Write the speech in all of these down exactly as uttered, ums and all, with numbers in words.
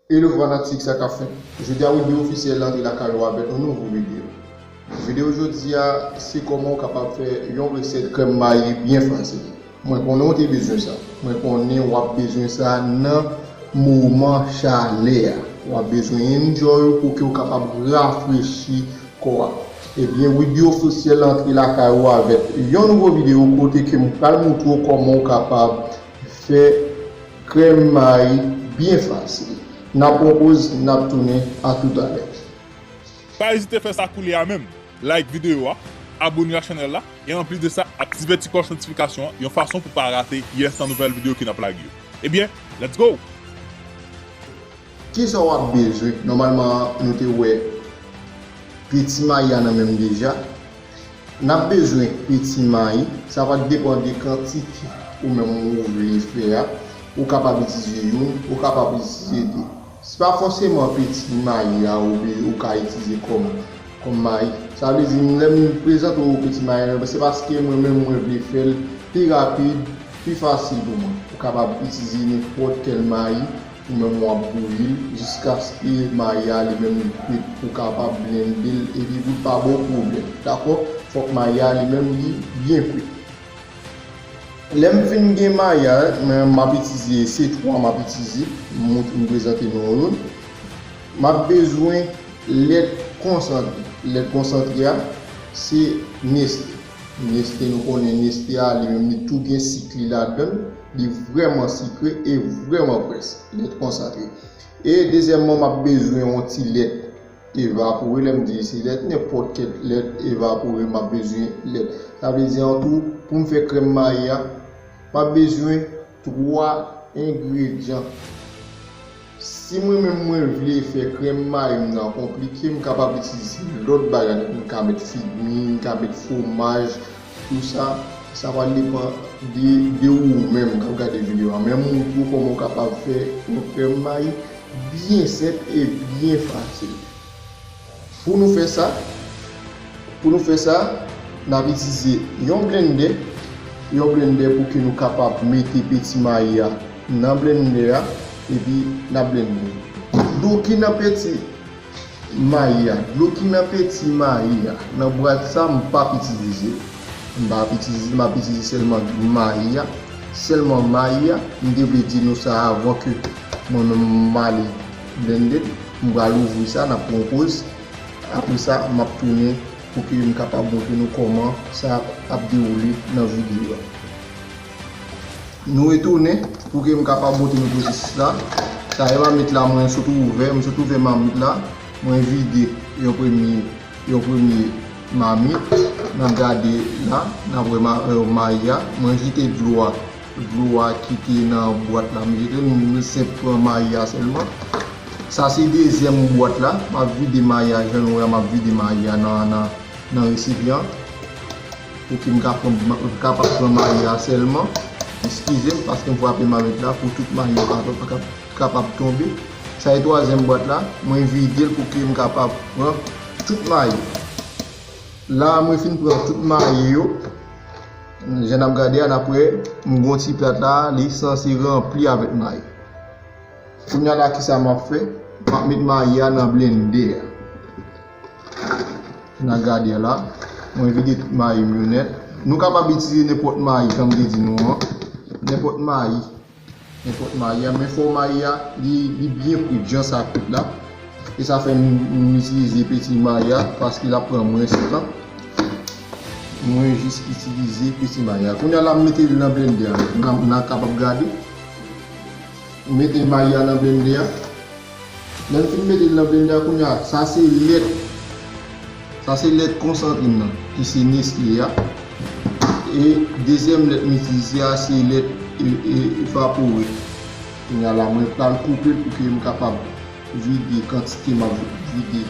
Hello fanatik, sa k ap fèt? Jodi a Widy Officiel antre lakay ou avèk yon nouvo videyo. Videyo jodi a, se kòman w kapab fè yon resèt krèm mayi byen fasil. Mwen konnen w te bezwen sa. Mwen konnen w ap bezwen sa nan moman chalè a. W ap bezwen enjoy pou ke w kapab rafrechi kò a. Ebyen, Widy Officiel antre lakay ou avèk yon nouvo videyo kote ke m pral montre w kòman w kapab fè krèm mayi byen fasil. N ap pran poz, n ap tounen, a toutalè. Pa ezite fè sa koulye a menm. Like videyo a, abone ak chanèl la, e anplis de sa, aktive ti klòch notifikasyon an, yon fason pou pa rate yès nan nouvèl videyo ke n ap lage yo. Ebyen, let's go! Kisa w ap bezwen? Nòmalman, nou te wè peti mayi a nan men m deja. N ap bezwen peti mayi, sa va depann de kantite ou menm ou vle fè a. Ou kapab itilize youn, ou kapab itilize de. Se pa fòseman peti mayi a ou, ou ka itilize kòm, kòm mayi. Sa vle di, lè m prezante w peti mayi a, se paske mwen menm mwen vle fè l pi rapid, pi fasil pou mwen. Ou kapab itilize nenpòt kèl mayi, ou menm w ap bouyi l jiskaske mayi a li menm li kwit. Ou kapab blende l epi pou l pa ba w pwoblèm. Dakò? Fòk mayi a li menm li byen kwit. Lè m fin gen mayi a, men m ap itilize, se twa m ap itilize, m, m prezante nou youn. M ap bezwen lèt konsantre. Lèt konsantre a, se Nestlé. Nestlé, nou konnen Nestlé a, li menm, li tou gen sik li ladan l. Li vrèman sikre e vrèman frèch. Lèt konsantre. E dezyèmman, m ap bezwen yon ti lèt evapore. Lè m di se lèt, nenpòt kèl lèt evapore, m ap bezwen lèt. Sa vle di, an tou, pou m fè krèm mayi a, m ap bezwen twa engredyan. Si mwen menm mwen vle fè krèm mayi m nan konplike, m kapab itilize lòt bagay. M ka met figmi, m ka met fwomaj, tou sa, sa va depann de, de ou menm k ap gade videyo a. Men m montre w kòman w kapab fè yon krèm mayi byen senp e byen fasil. Pou nou fè sa, pou nou fè sa, n ap itilize yon blendè, yon blendè pou ke nou kapab mete peti mayi a nan blendè a, epi n ap blende. Dlo ki nan peti mayi a, dlo ki nan peti mayi a, nan bwat sa, m p ap itilize. M p ap itilize, m ap itilize sèlman mayi a. Sèlman mayi a, m te vle di nou sa avan ke mwen menm m ale blende. M pral ouvri sa, n ap pran poz. Apre sa, m ap tounen pou ke m kapab montre nou kòman sa ap dewoule nan videyo a. Nou retounen pou ke m kapab montre nou pwosesis la. Sa e mamit la, mwen sot ouvè, m sot ouvè mamit la, mwen vide yon premye, yon premye mamit. N ap gade la, n ap wè ma-, euh, mayi a. Mwen jete dlo a, dlo a ki te nan bwat la, m jete l, m senp pran mayi a sèlman. Sa se dezyèm bwat la, m ap vide mayi a, jan nou wè a, m ap vide mayi a nan, nan, nan resipyan. Pou ke m ka pran, m kapab pran mayi a sèlman. Eskize m, paske m frape mamit la pou tout mayi yo ka, ka, kapab tonbe. Sa e twazyèm bwat la, mwen vide l pou ke m kapab pran tout mayi. La, mwen fin pran tout mayi yo. Jan n ap gade a, n ap wè, m gon ti plat la, li sanse ranpli avèk mayi. Kounye a la, kisa m ap fè? M ap met mayi a nan blendè a. N a gade a la. Mwen vide tout mayi m yo nèt. Nou kapab itilize nenpòt mayi, jan m te di nou an. Nenpòt mayi. Nenpòt mayi a. Men fò mayi a, li, li byen kwit, jan sa kwit la. E sa fè m, m itilize peti mayi a, paske l ap pran mwens tan. Mwen jis itilize peti mayi a. Kounye a la, m mete l nan blendè a. N a, n a kapab gade. M mete mayi a nan blendè a. Lè m fin mete l nan blendè a kounye a, sa se lèt. Sa se lèt konsantre m nan, ki se Nestlé a. E dezyèm lèt m itilize a, se lèt e, e, evapore. Kounye a la, mwen pral koupe l pou ke m kapab vide kantite m ap vide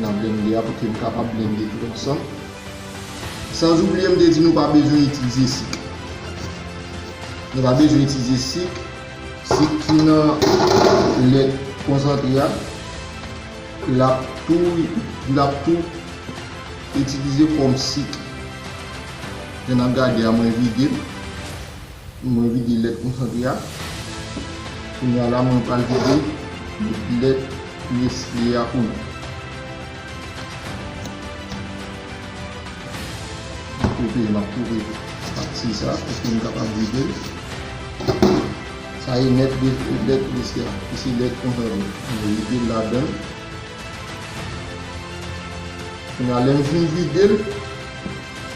nan blendè a pou ke m kapab blende tout ansanm. Sanzoubliye, m te di nou pa bezwen itilize sik. Nou pa bezwen itilize sik. Sik ki nan lèt konsantre a, l ap tou, l ap tou itilize kòm sik. Jan n ap gade a, mwen vide l. Mwen vide lèt konsantre a. Kounye a la, mwen pral vide Lèt Nestlé a pou nou. M ap koupe, m ap koupe pati sa pou ke m kapab vide l. Sa e lèt de, lèt Nestlé a, ki se lèt konsantre. M vide l ladan l. Kounye a, lè m fin vide l,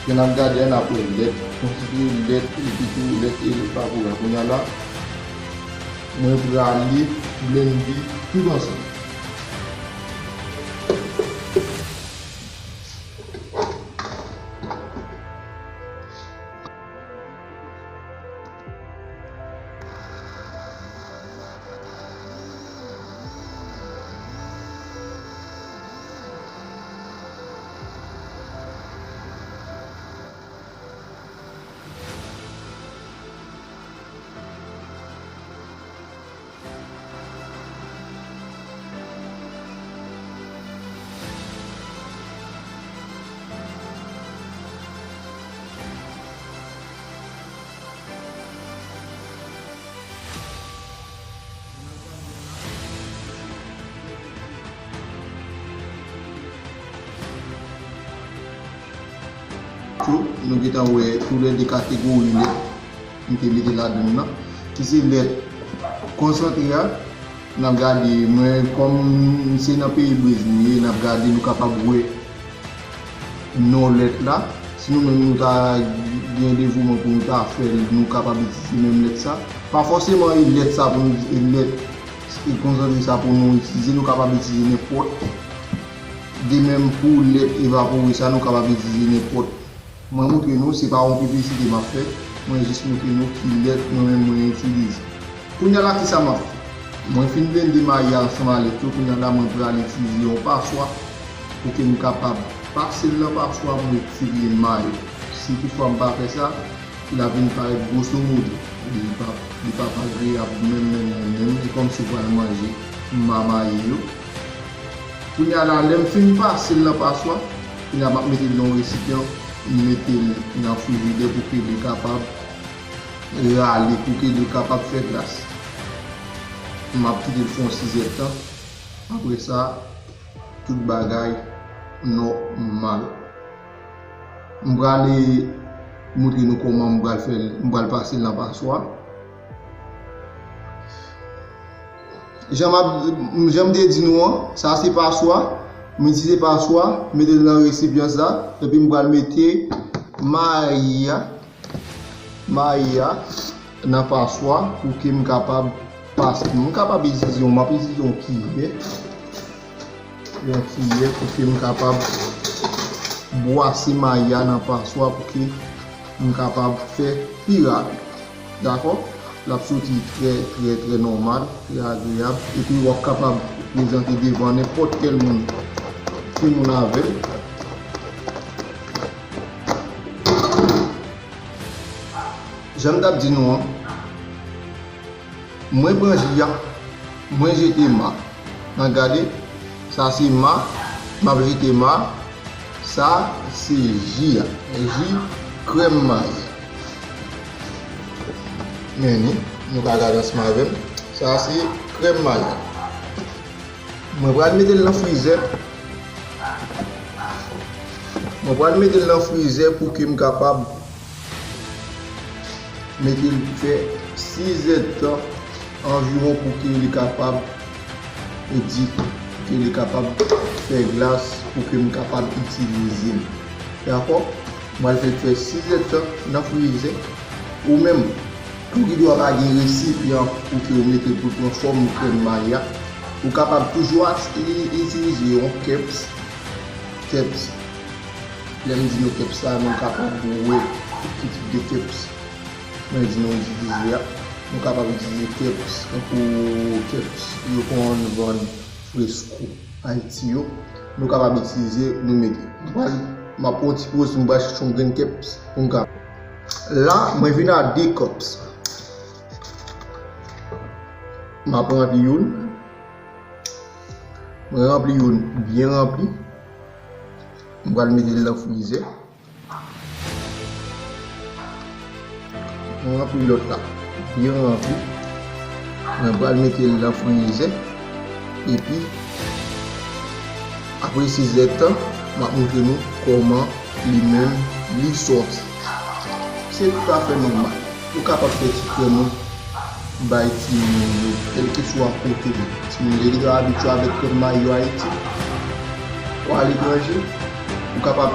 ke n ap gade a, n ap wè lèt konsantre, lèt epi tou lèt evapore a. Kounye a la, mwen prale blende tout ansanm. Tou, nou gentan wè tou lè de kategori lèt m te mete ladan l nan, ki se lèt konsantre a. N ap gade, mwen, kòm se nan peyi Brezil nou ye, n ap gade, nou kapab wè non lèt la. Si nou menm nou ta gen devouman pou nou ta fè l, nou kapab itilize menm lèt sa. Pa fòseman e lèt sa pou nou, e lèt e konsantre sa pou nou itilize, nou kapab itilize nenpòt. De menm pou lèt evapore sa, nou kapab itilize nenpòt. Mwen montre nou, se pa yon piblisite m ap fè, mwen jis montre nou ki lèt mwen menm mwen itilize. Kounye a la, kisa m ap fè? Mwen fin blende mayi a ansanm a lèt yo, kounye a la, mwen pral itilize yon paswa pou ke m kapab pase l nan paswa pou m retire mayi yo. Si toutfwa m pa fè sa, l ap vin parèt gwoso modo. Li p ap, li p ap agreyab menm, menm, menm, menm. E kòmsi w pral manje ma mayi yo. Kounye a la, lè m fin pase l nan paswa, kounye a m ap mete l nan yon resipyan, m mete l nan frijidè pou ke li kapab rale, pou ke li kapab fè glas. M ap kite l fè yon sizèdtan. Apre sa, tout bagay nòmal. M prale montre nou kòman m pral fè l, m pral pase l nan paswa. Jan m ap, jan m te di nou an, sa se paswa. M itilize paswa, mete l nan resipyan sa, epi m pral mete mayi a, mayi a nan paswa pou ke m kapab pase. M kapab itilize yon, m ap itilize yon kiyè. Yon kiyè pou ke m kapab bwase mayi a nan paswa pou ke m kapab fè pi rapid. Dakò? L ap soti trè, trè, trè nòmal, trè agreyab. Epi w ap kapab prezante devan nenpòt kèl moun ki moun avè l. Jan m t ap di nou an, mwen pran ji a, mwen jete ma. Nan gade, sa se ma, m ap jete ma. Sa se ji a, ji krèm mayi. Men ni, nou ka gade ansanm avè m. Sa se krèm mayi. Mwen pral mete l nan frizè. Mwen pral mete l nan frizè pou ke m kapab mete l fè sizèdtan anviwon pou ke li kapab di, pou ke li kapab fè glas, pou ke m kapab itilize l. Dakò? Mwen al fè l fè sizèdtan nan frizè. Ou menm, ou ki dwa pa gen resipyan pou ke ou mete l pou l pran fòm krèm mayi a, ou kapab toujou ach-, i-, itilize yon kèps. Kèps. Lè m di nou kèps la, nou kapab wè ki tip de kèps mwen di nou itilize a. Nou kapab itilize kèps, tankou kèps yo konn vann Fresco Ayiti yo. Nou kapab itilize, nou mete. M pral, m ap pran yon ti poz, m pral chèche yon grenn kèps pou m ka. La, mwen vin a de kèps. M ap ranpli youn. Mwen ranpli youn byen ranpli. M pral mete l nan frizè. Mwen ranpli lòt la byen ranpli. Mwen pral mete l nan frizè. Epi, apre sizèdtan, m ap montre nou kòman li menm li sòti. Se toutafè nòmal. Ou kapab fè ti krèm ou bay timoun yo, kèlkeswa kote w ye. Timoun yo gentan abitye avèk krèm mayi yo Ayiti. Ou aletranje, ou kapab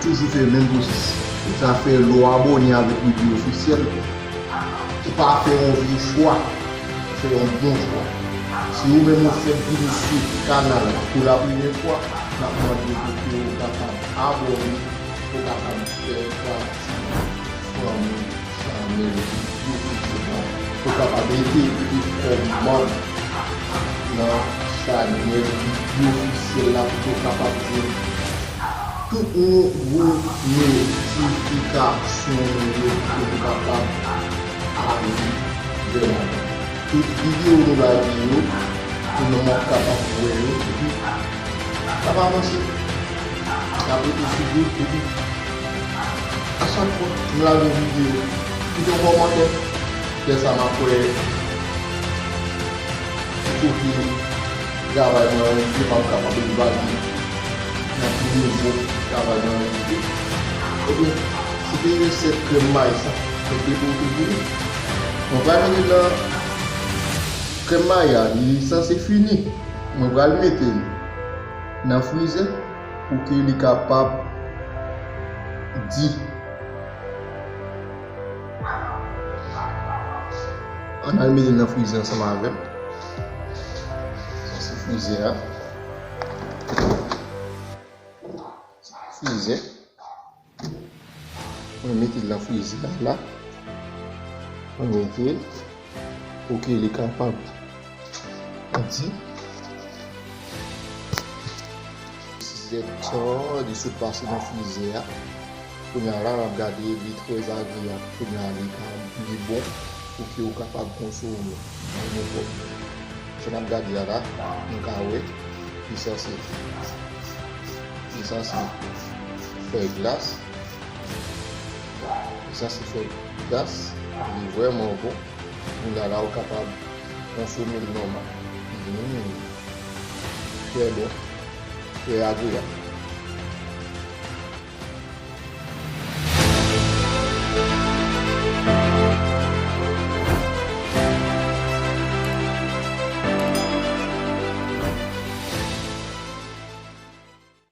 toujou fè menm pwosesis. Se sa fè lè w abòne avèk Bidyo Ofisyèl, ou pa fè yon vye chwa, fè yon bon chwa. Si ou menm ou fèk vini sou kanal la pou la premyè fwa, n ap mande w pou ke w kapab abòne, pou w kapab fè pati fanmi chanèl Bidyo Ofisyèl la, pou w kapab entegre kòm manm nan chanèl Bidyo Ofisyèl la, pou w kapab jwenn tout nouvo notifikasyon nou yo pou nou kapab ale vè lavan. Tout videyo nou lage yo, pou nou kapab wè yo, epi n ap avanse. N ap rete sou goud, epi a chak fwa nou lage yon videyo, kite yon kòmantè. Lè sa m ap wè ki kote travay mwen rive, m ap kapab evalye nan ki nivo travay mwen rive. Ebyen, se te resèt krèm mayi sa. Mwen te pou te vini. Mwen pral mete nan krèm mayi a, li sanse fini. Mwen pral mete l nan frizè pou ke li kapab di. Ann al mete l nan frizè ansanm avè m. Sa se frizè a. Frizè. Mwen mete l nan frizè a la. Mwen mete l pou ke li kapab di. Sizèdtan, li sot pase nan frizè a. Kounye a la, n ap gade, li trè agreyab. Kounye a, li ka, li bon pou ke w kapab konsome nan nenpòt. Jan n ap gade a la, nou ka wè, li sanse, li sanse fè glas. Li sanse fè glas. Li vrèman bon. Kounye a la, ou kapab konsome l nòmal. Mm. Trè bon. Trè agreyab.